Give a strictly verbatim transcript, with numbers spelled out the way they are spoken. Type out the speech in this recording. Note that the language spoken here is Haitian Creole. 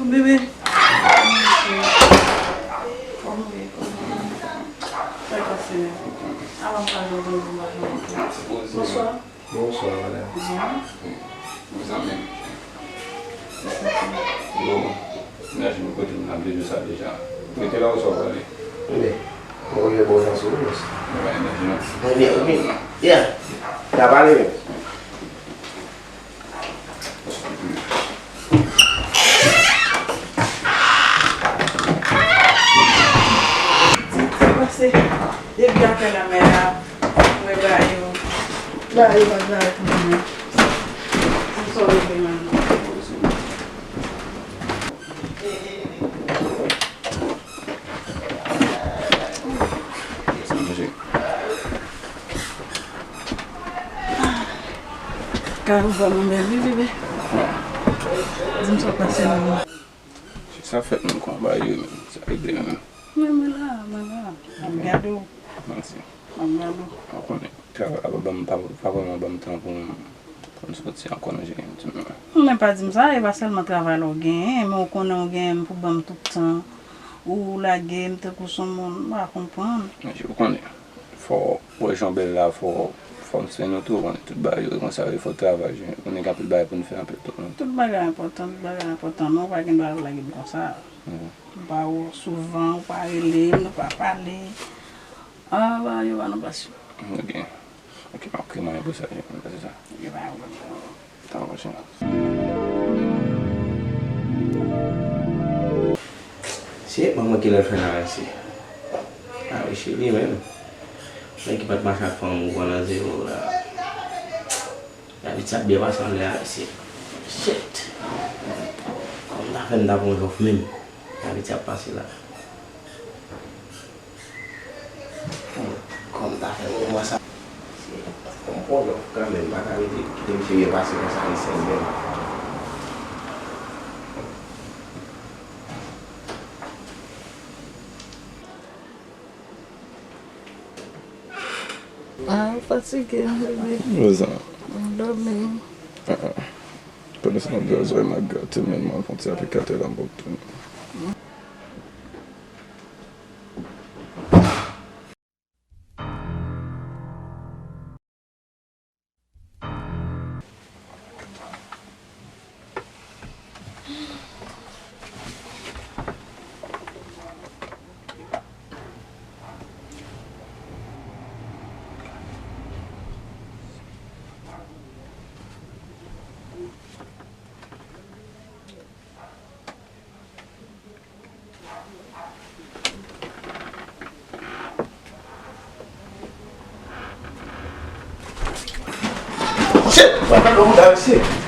Bebe. Kòman w ye? Kòman w ye? Sa k ap pase menm? Avan m pale, w konn m pa janm okipe. Bonswa. Bonswa, madanm. Byen. Mezanmi. Yo, imajine kote m nan vle di sa deja. Rete la ou sa w prale? Men, mwen gen bon jan sou ou, mèsi. Mwen pa imajine. Mwen byen, wi. Ya. N a pale menm. Sa pase depi apre lanmè a, mwen ba yo, ba yo bagay pou mwen. Pou sa w regle mwen. Sa manje. Kay ou vrèman bèl wi, bebe. Di m sa w pase menm. Sa fèt menm kòman bagay yo menm. Sa regle menm. Men mwen la, mwen la. M ap gade w. Mèsi. M ap gade w. Ou konnen, travay la pa ban m, pa, pa vrèman ban m tan pou m, pou m soti ankò nan jere m ti menm. Men pa di m sa, e pa sèlman travay la w genyen, men ou konnen w genyen m pou ban m tout tan. Ou lage m tankou s on moun, m pa konprann. Mèsi, ou konnen. Fò w wè jan w bèl la, fò, fò m swen nou tou, ou konnen tout bagay yo konsa, fò travay, ou konnen gen anpil bagay pou n fè, anpil tout, non. Tout bagay enpòtan, tout bagay enpòtan, men ou pa gen dwa ap lage m konsa. Mhm. M pa wè w souvan, ou pa rele m, nou pa pale. Ah, bagay yo pa nan plas yo. Ok. Ok, m ap kreye mwayen pou sa, m pase sa. Ok, pa gen pwoblèm. Tan pwochen. Se manman ki lè fè nan resi. A wi, se li menm. Nèg ki pa t mache ak fanm ou pran nan zewo la. David sa byen pase anlè a, mesye. Shit. Kòm ta fè m ta pran jòf menm. David sa pase la. Kòm ta fè m wè sa. Kòm pran jòf kanmenm, pa ka rete kite misye byen pase konsa, li sèl menm. Ah, ou fatige, bebe. Mezanmi. Ou dòmi. Ah, ah. Pandan se tan, zòrèy m ap grate, men m al fè yon ti aplikatè la, m pral tounen. Shit! Mwen pa konn mouda, mesye.